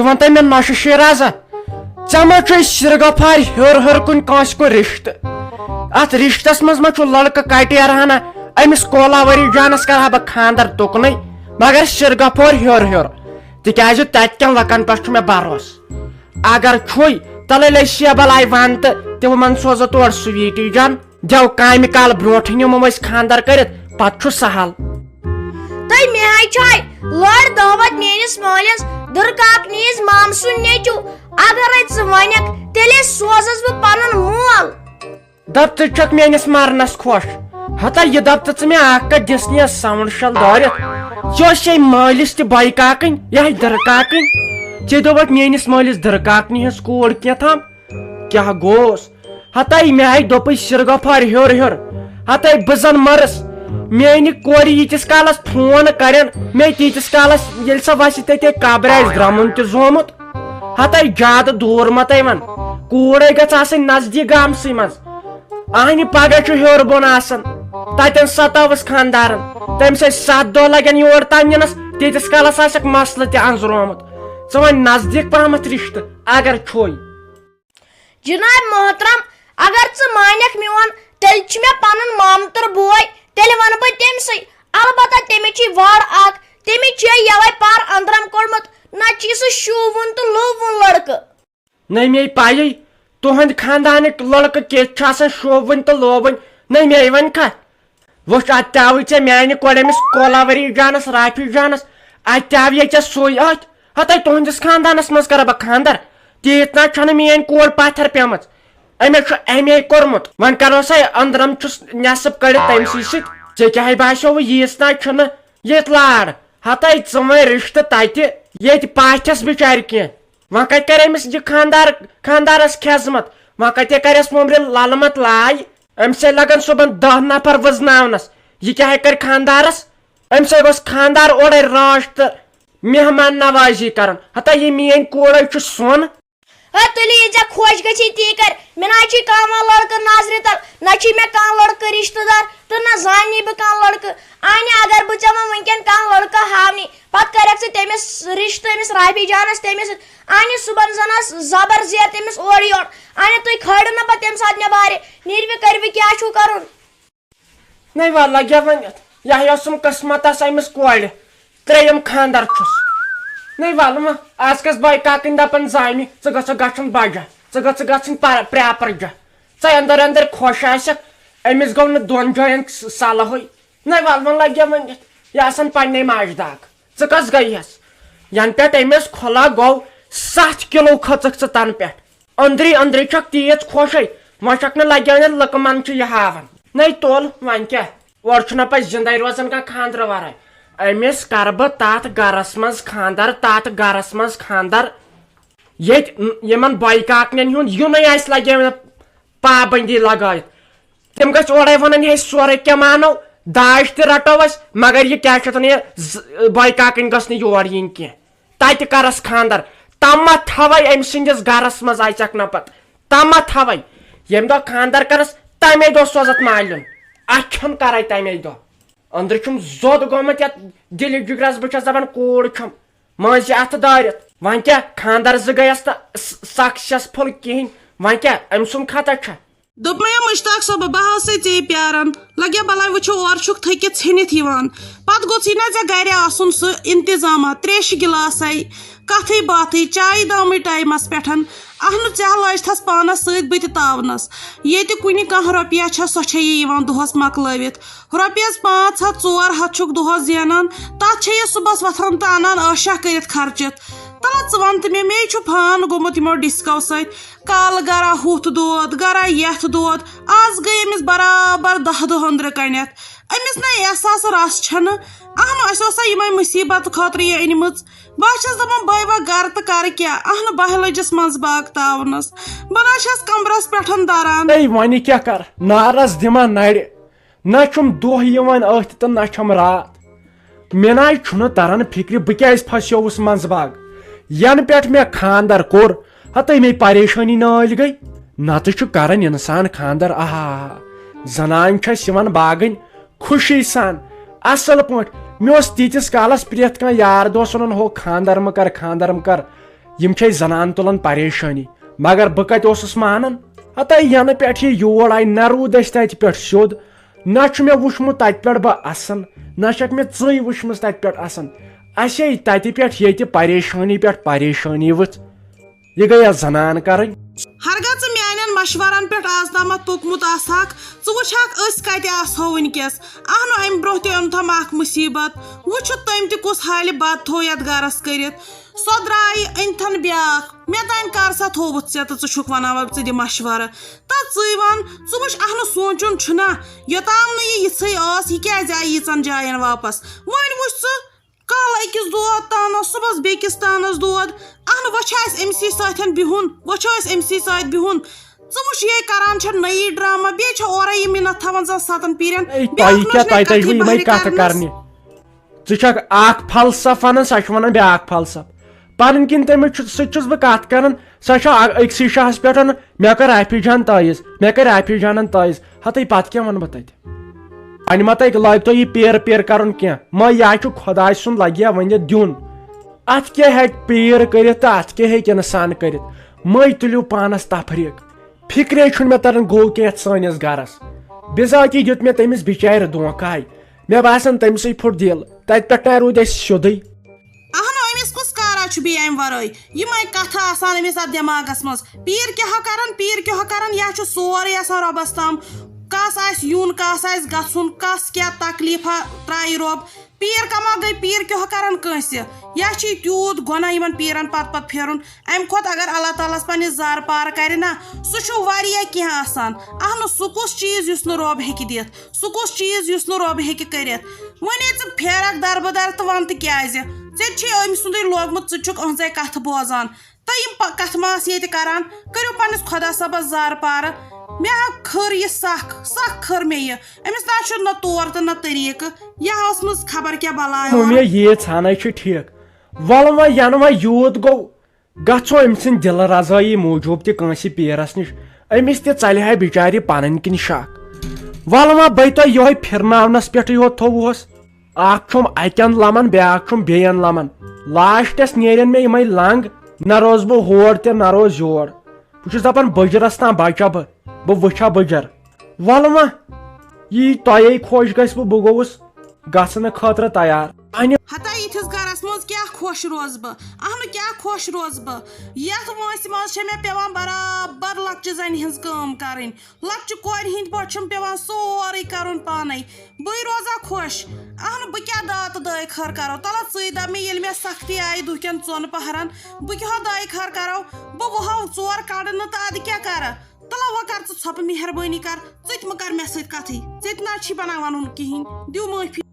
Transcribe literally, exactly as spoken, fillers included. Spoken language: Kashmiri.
ژٕ وَن تہٕ مےٚ نۄشہِ شیرازا، ژےٚ ما چھُے سِرگفارِ ہیوٚر ہیوٚر کُنہِ کٲنٛسہِ کُن رِشتہٕ؟ اَتھ رِشتَس منٛز ما چھُ لڑکہٕ کٹیرہنا؟ أمِس کولاوری جانَس کَرٕ ہا بہٕ خانٛدر تُکنُے، مگر سِرگفور ہیوٚر ہیوٚر، تِکیٛازِ تَتہِ کٮ۪ن لُکَن پٮ۪ٹھ چھُ مےٚ بھروسہٕ۔ اگر چھُے، تیٚلہِ لے شیبہ لایہِ وَن تہٕ تِمَن سوزو تور سویٖٹی جان۔ دیو کامہِ کال برونٹھٕے نِمو أسۍ خانٛدر کٔرِتھ، پتہٕ چھُ سہل۔ تہٕ مےٚ ہاے چھاے لٔڑ دعوت میٲنِس مٲلِس، دُرکاکنہِ یِس مامہٕ سُنٛد نیٚچُو۔ اگرے ژٕ ونکھ، تیٚلے سوزس بہٕ پنُن مول۔ دپ، ژٕ چھکھ میٲنِس مرنس خۄش؟ ہتا یہِ دپ تہٕ ژٕ مےٚ اکھ کتھ دِس نہٕ یَس ساوُنٛڈ شل دٲرِتھ۔ یہِ اوس ہے مٲلِس تہِ بایہِ کاکٕنۍ، یہِ ہے دٕرکاکٕنۍ۔ ژےٚ دوٚپتھ میٲنِس مٲلِس دٕرکاکنہِ ہٕنٛز کوٗر کینٛہہ تام۔ کیٛاہ گوس؟ ہتاے مےٚ ہاے دوٚپُے سِرگفار ہیوٚر ہیوٚر۔ ہتاے بہٕ زن مرس۔ میانہِ کورِ ییٖتِس کالس فون کرن مےٚ، تیٖتِس کالس ییٚلہِ سۄ وسہِ تتے قبرِ آسہِ درٛمُن تہِ زومُت۔ ہتاے زیادٕ دوٗر مہ تَے ون۔ کوٗرے گژھِ آسٕنۍ نزدیٖک گامسٕے منٛز۔ اہنہِ پگاہ چھُ ہیوٚر بۄن آسان۔ تتٮ۪ن ستٲوٕس خانٛدارن۔ تٔمِس ٲسۍ ستھ دۄہ لگن یور تام یِنس، تیٖتِس کالس آسٮ۪کھ مسلہٕ تہِ انزرومُت۔ ژٕ وۄنۍ نزدیٖک پہمتھ رشتہٕ، اگر چھُے۔ جناب محترم، اگر ژٕ مانکھ میون، تیٚلہِ چھُ مےٚ پنُن مامتُر بوے، تیٚلہِ ونہٕ بہٕ تٔمۍ سٕے۔ البتہ تٔمِس چھِ وڑ اکھ، تٔمِس چھُ یوے پار أنٛدرم کوٚڑمُت، نتہٕ چھُ سُہ شوٗبوُن تہٕ لوٗبوُن لڑکہٕ۔ نہ مے پَیی، تُہنٛدۍ خاندانٕکۍ لڑکہٕ کِتھ چھِ آسان شوٗبوٕنۍ تہٕ لوٗبوٕنۍ، نہ مے ؤنۍ کھا۔ وٕچھ، اَتہِ تہِ آوٕے ژےٚ میانہِ کورِ أمِس کولاوری جانس، رافی جانس، اَتہِ تہِ آو ییٚتہِ سُے أتھۍ۔ ہتَے تُہنٛدِس خاندانس منٛز کرٕ بہٕ خاندر؟ تیٖژ نہ چھنہٕ میٲنۍ کور پتھر پیمٕژ۔ أمِس چھُ ایم اے کوٚرمُت۔ وۄنۍ کرو سا أنٛدرم چھُس نٮ۪صٕب کٔڑِتھ تٔمۍ سٕے سۭتۍ۔ ژےٚ کیٛاہ باسیووُ ییٖژ نہ چھُنہٕ ییٚتہِ لاڑ؟ ہتَے ژٕ وۄنۍ رِشتہٕ تتہِ، ییٚتہِ پاتھٮ۪س بِچارِ کینٛہہ۔ وۄنۍ کتہِ کرِ أمِس یہِ خاندار، خاندارس خدمت؟ وۄنۍ کتہِ کرٮ۪س وۄمبرِ للمت لاے؟ أمِس ہے لگن صُبحن دہ نفر وٕزناونس۔ یہِ کیٛاہ ہے کرِ خاندارس؟ أمِس ہے گوٚژھ خاندار اورے رٲچھ تہٕ مہمان نوازی کرُن۔ ہتا یہِ میٲنۍ کوٗر ہے چھُ سۄن۔ ہے تُلِو، یہِ ژےٚ خۄش گژھی تی کر۔ مےٚ نہ حظ چھُے کانٛہہ وانٛہہ لڑکہٕ نظرِ تل، نہ چھُے مےٚ کانٛہہ لڑکہٕ رشتہٕ دار تہٕ نہ زانی بہٕ کانٛہہ لڑکہٕ۔ اہنہِ اگر بہٕ ژےٚ وۄنۍ وٕنکٮ۪ن کانٛہہ لڑکہٕ ہاونی، پتہٕ کرکھ ژٕ تٔمِس رشتہٕ، أمِس رافی جانس تٔمِس سۭتۍ۔ اہنہِ صُبحن زن آس زبر زیر تٔمِس اورٕ یورٕ۔ اہنہِ تُہۍ کھٲرِو نہٕ پتہٕ تمہِ ساتہٕ مےٚ بارِ۔ نیٖرِوِ، کٔرِوِ، کیٛاہ چھُو کرُن؟ نَے وَلہٕ لَگیا وۄنۍ یَتھ، یہِ ہا اوسُم قٕسمَتَس أمِس کورِ، ترٛیٚیِم خانٛدر چھُس۔ نَے وَلہٕ وۄنۍ، آز کَس بایہِ کاکٕنۍ دَپان زامہِ، ژٕ گژھکھ گژھُن بَجا، ژٕ گژھکھ گژھٕنۍ پَر-، پرٛاپَر جا۔ ژٕ اَندَر اَندَر خۄش آسٮ۪کھ، أمِس گوٚو نہٕ دۄن جایَن س-، صلحٕے۔ نَے وَلہٕ وۄنۍ لَگیا وۄنۍ یَتھ، یہِ آسان پنٛنَے ماجہِ داغ۔ ژٕ کَس گٔیَس؟ یَنہٕ پٮ۪ٹھ أمِس خۄلا گوٚو، ستھ کِلوٗ کھٔژٕکھ ژٕ تَنہٕ پٮ۪ٹھ۔ أنٛدری أنٛدری چھکھ تیٖژ خۄشے، وۄنۍ چھکھ نہٕ لگیٲنِتھ لُکہٕ من چھُ یہِ ہاوان۔ نَے تُل، وۄنۍ کیٛاہ؟ اورٕ چھُنہ پَتہٕ زِندَے روزان کانٛہہ خانٛدرٕ وَرٲے۔ أمِس کَرٕ بہٕ تَتھ گَرَس منٛز خانٛدر، تَتھ گَرَس منٛز خانٛدر، ییٚتہِ ن-، یِمَن بایہِ کاکنٮ۪ن ہُنٛد یُنُے آسہِ لگیٲومٕژ پابندی لگٲیِتھ۔ تِم گٔژھۍ اورَے وَنٕنۍ، ہے، سورُے کینٛہہ مانو، داج تہِ رَٹو أسۍ، مگر یہِ کیٛاہ چھِ اَتھ وَنان، یہِ ز-، بایہِ کاکٕنۍ گٔژھ نہٕ یور یِنۍ کینٛہہ۔ تَتہِ کَرَس خانٛدر۔ تَمَتھ تھاوَے أمۍ سٕنٛدِس گَرَس منٛز اَژٮ۪کھ نہ پَتہٕ۔ تَمَتھ تھاوَے۔ ییٚمہِ دۄہ خانٛدر کَرَس، تَمے دۄہ سوزَتھ مالیُن۔ اَتھِ چھُن کَرَے تَمے دۄہ۔ أنٛدرٕ چھُم زوٚد گوٚمُت یَتھ دِلہِ جِگرَس، بہٕ چھَس دَپان کوٗر چھَم۔ مٲنٛزِ اَتھٕ دٲرِتھ۔ وۄنۍ کیٛاہ، خانٛدر زٕ گٔیَس نہٕ س-، successful کِہیٖنۍ۔ وۄنۍ کیٛاہ، أمۍ سُنٛد خطا چھا؟ دوٚپمَے مشتاق صٲبہ، بہٕ ہا ٲسَے ژے پیاران۔ لَگیا بَلاے وٕچھو، اورٕ چھُکھ تھٔکِتھ ژھیٚنِتھ یِوان۔ پَتہٕ گوٚژھُے نہ ژےٚ گَرِ آسُن سُہ اِنتظامہ، ترٛیشہِ گِلاسَے، کَتھٕے باتھٕے، چایہِ دامٕے ٹایمَس پٮ۪ٹھ۔ اَہنُو ژےٚ ہا لٲجتھَس پانَس سۭتۍ بہٕ تہِ تاونَس۔ ییٚتہِ کُنہِ کانٛہہ رۄپیہِ چھےٚ، سۄ چھےٚ یہِ یِوان دۄہَس مۄکلٲوِتھ۔ رۄپیَس پانٛژھ ہَتھ، ژور ہَتھ چھُکھ دۄہَس زینان، تَتھ چھےٚ یہِ صُبحَس وۄتھان تہٕ اَنان عٲشہ کٔرِتھ خرچِتھ۔ تَلہ ژٕ وَن تہٕ مےٚ، مے چھُ فان گوٚمُت یِمو ڈِسکو سۭتۍ۔ کالہٕ گرا ہُتھ دود، گرا یتھ دود۔ آز گٔے أمِس برابر دَہ دۄہ أنٛدرٕ کنٮ۪تھ۔ أمِس نہ احساس رس چھنہٕ۔ اہنُو، اسہِ اوسا یِمے مُصیبت خٲطرٕ یہِ أنمٕژ؟ بہٕ چھس دپان، بہٕ وۄنۍ گرٕ تہٕ کرٕ کیٛاہ؟ اہنُو، بہٕ لٔجس منٛز باغ تاونس۔ بہٕ نہ چھس کمرس پٮ۪ٹھ دران۔ ہے، وۄنۍ کیٛاہ کرٕ؟ نارس دِمہ نرِ۔ نہ چھُم دۄہ یِوان أتھۍ تہٕ نہ چھَم راتھ۔ مےٚ ناے چھُنہٕ تران فِکرِ بہٕ کیٛازِ پھسیووُس منٛزباگ۔ ینہٕ پٮ۪ٹھ مےٚ خانٛدر کوٚر، ہتٕے مےٚ پریشٲنی نٲلۍ گٔے۔ نتہٕ چھُ کران انسان خانٛدر، آہا، زنان چھَس یِوان باگٕنۍ خوشی سان، اصل پٲٹھۍ۔ مےٚ اوس تیٖتِس کالس پرٛٮ۪تھ کانٛہہ یار دوس ونان، ہو خانٛدر مہٕ کر، خانٛدر مہٕ کر۔ یِم چھِ اَسہِ زنان تُلان پریشٲنی۔ مگر بہٕ کتہِ اوسُس مانان؟ ہتا ینہٕ پٮ۪ٹھ یہِ یور آیہِ، نہ روٗد اَسہِ تتہِ پٮ۪ٹھ سیوٚد، نہ چھُ مےٚ وُچھمُت تتہِ پٮ۪ٹھ بہٕ اَسان، نہ چھکھ مےٚ ژٕے وٕچھمٕژ تتہِ پٮ۪ٹھ اَسان۔ اَسے تتہِ پٮ۪ٹھ ییٚتہِ پریشٲنی پٮ۪ٹھ پریشٲنی ؤژھ۔ یہِ گٔیہ زنان کرٕنۍ۔ ہرگاہ ژٕ میانٮ۪ن مشورن پٮ۪ٹھ آز تامتھ توٚکمُت آسہکھ، ژٕ وٕچھہکھ أسۍ کتہِ آسہو وٕنکیٚس۔ اہنو، امہِ برونٛہہ تہِ اوٚنتھم اکھ مصیبت۔ وٕچھُتھ تٔمۍ تہِ کُس حالہِ بد تھوو یتھ گرس کٔرِتھ۔ سۄ درٛایہِ أنتھن بیٛاکھ۔ مےٚ تام کر سا تھووُتھ ژےٚ تہٕ ژٕ چھُکھ ونان وۄنۍ ژٕ دِ مشورٕ؟ تہٕ ژٕے ون، ژٕ وٕچھ اہنو سونٛچُن چھُنا، یوٚتام نہٕ یہِ یِژھٕے ٲس، یہِ کیٛازِ آیہِ ییٖژن جاین واپس؟ وۄنۍ وٕچھ ژٕ، کالہٕ أکِس دود تانس، صُبحس بیٚکِس تانس دود۔ اہنو، وۄنۍ چھُ اَسہِ أمسٕے سۭتۍ بِہُن، وۄنۍ چھُ اَسہِ أمسٕے سۭتۍ بِہُن۔ ژٕ وٕچھ، یہِ کران چھےٚ نٔیی ڈرامہ، بیٚیہِ چھےٚ اورے یہِ مِنت تھاوان زن ستن پیٖرن۔ اے، بیٛاکھ تۄہہِ ما کیٛاہ، چھُ مےٚ تۄہہِ تۄہہِ چھُو کتھٕے یِمے بہرِ کتھٕ کرنس؟ کرنہِ؟ ژٕ چھکھ اکھ فلسفہ ونان، سۄ چھِ ونان بیٛاکھ فلسفہٕ۔ پنٕنۍ کِنۍ تٔمِس چھُ، سۭتۍ چھُس بہٕ کتھ کران، سۄ چھےٚ اکھ، أکسٕے شاہس پٮ۪ٹھ، مےٚ کٔر رافی جان تٲیٖز، مےٚ کٔر رافی جانن تٲیٖز۔ ہتے پتہٕ کیٛاہ ونہٕ بہٕ تتہِ؟ وۄنۍ ما تۄہہِ لٲگۍ تو یہِ پیر پیر کرُن کینٛہہ، ما یہِ چھُ خۄداے سُنٛد لگہِ ہا وۄنۍ دیُن۔ اتھ کیٛاہ ہیٚکہِ پیر کٔرِتھ تہٕ اتھ کیٛاہ ہیٚکہِ انسان کٔرِتھ؟ مٔے تُلِو پانس تفریٖق۔ فکرے چھُنہٕ مےٚ تران گوٚو کینٛہہ یتھ سٲنِس گرس۔ بِذٲتی دیُت مےٚ تٔمِس بِچارِ دھونٛکھے۔ مےٚ باسان تٔمۍ سٕے پھُٹ دِل۔ تتہِ پٮ۪ٹھ نہ روٗدۍ أسۍ سیوٚدُے۔ اہنو، أمِس کُس کارا چھُ بیٚیہِ امہِ ورٲے؟ یِمے کتھٕ آسان أمِس اتھ دٮ۪ماغس منٛز۔ پیٖر کیٛاہ کران، پیٖر کیٛاہ کران، یا چھُ سورُے آسان رۄبس تام۔ کس آسہِ یُن، کس آسہِ گژھُن، کس کیٛاہ تکلیفا ترایہِ رۄب۔ پیٖر کما گٔے، پیٖر کیٛاہ کران کٲنٛسہِ؟ یا چھُ یہِ تیوٗت گۄناہ یِمن پیٖرن پتہٕ پتہٕ پھیرُن؟ امہِ کھۄتہٕ اگر اللہ تعالیٰ ہس پننہِ زارٕ پارٕ کرِ نا، سُہ چھُ واریاہ کینٛہہ آسان۔ اہنو، سُہ کُس چیٖز یُس نہٕ رۄب ہیٚکہِ دِتھ؟ سُہ کُس چیٖز یُس نہٕ رۄب ہیٚکہِ کٔرِتھ؟ وۄنۍ ہے ژٕ پھیرکھ دربہٕ در تہٕ وَن تہٕ کیٛازِ؟ ژےٚ تہِ چھے أمۍ سُنٛدُے لوگمُت، ژٕ تہِ چھُکھ أہنٛزے کَتھٕ بوزان۔ تہٕ یِم پَ-، کَتھٕ ما آسہٕ ییٚتہِ کَران؟ کٔرِو پنٛنِس خۄدا صٲبَس زارٕ پارٕ۔ مےٚ ہا کھٔر یہِ سَکھ، سَکھ کھٔر مےٚ یہِ۔ أمِس نہ چھُ نہ طور تہٕ نہ طریٖقہٕ۔ یہِ ہا ٲسمٕژ خبر کیٛاہ بَلاے اورٕ۔ مےٚ ییٖژ ہَنَے چھِ ٹھیٖک۔ وَلہٕ وۄنۍ یَنہٕ وۄنۍ یوٗت گوٚو، گژھو أمۍ سٕنٛدِ دِلہٕ رضٲیی موٗجوٗب تہِ کٲنٛسہِ پیٖرس نِش، أمِس تہِ ژلہِ ہا بِچارِ پنٕنۍ کِنۍ شک۔ ولہٕ ما بے تۄہہِ یِہوٚے پھرناونس پٮ۪ٹھٕے یوت تھوٚوہس۔ اکھ چھُم اتٮ۪ن لمان، بیٛاکھ چھُم بیٚین لمان۔ لاسٹس نیرن مےٚ یِمے لنگ، نہ روزٕ بہٕ ہور تہِ نہ روزٕ یور۔ بہٕ چھُس دپان بٕجرس تام بچہ بہٕ، بہٕ وٕچھا بٕجر۔ ولہٕ ما، یی تۄہے خۄش گژھِ، بہٕ، بہٕ گوٚوُس گژھنہٕ خٲطرٕ تیار۔ انہِ ہتا یِتھِس گرس منٛز کیٛاہ خۄش روزٕ بہٕ؟ اہنُو کیٛاہ خۄش روزٕ بہٕ؟ یتھ وٲنٛسہِ منٛز چھےٚ مےٚ پٮ۪وان برابر لۄکچہِ زنہِ ہٕنٛز کٲم کرٕنۍ۔ لۄکچہِ کورِ ہٕنٛدۍ پٲٹھۍ چھُم پٮ۪وان سورُے کرُن پانے۔ بٕے روزا خۄش؟ اہنُو بہٕ کیٛاہ داتہٕ دٲے خٲر کرو؟ تلہ ژٕے دپ مےٚ، ییٚلہِ مےٚ سختی آیہِ دُہ کٮ۪ن ژۄن پہرن، بہٕ کیٛاہ دٲے خٲر کرو؟ بہٕ وُہو ژور کڑٕ نہٕ تہٕ ادٕ کیٛاہ کرٕ؟ تلہ وۄنۍ کر ژٕ ژھۄپہٕ، مہربٲنی کر، ژٕ تہِ مہٕ کر مےٚ سۭتۍ کتھٕے۔ ژےٚ تہِ نہ چھی بنان ونُن کہیٖنۍ۔ دِو معٲفی۔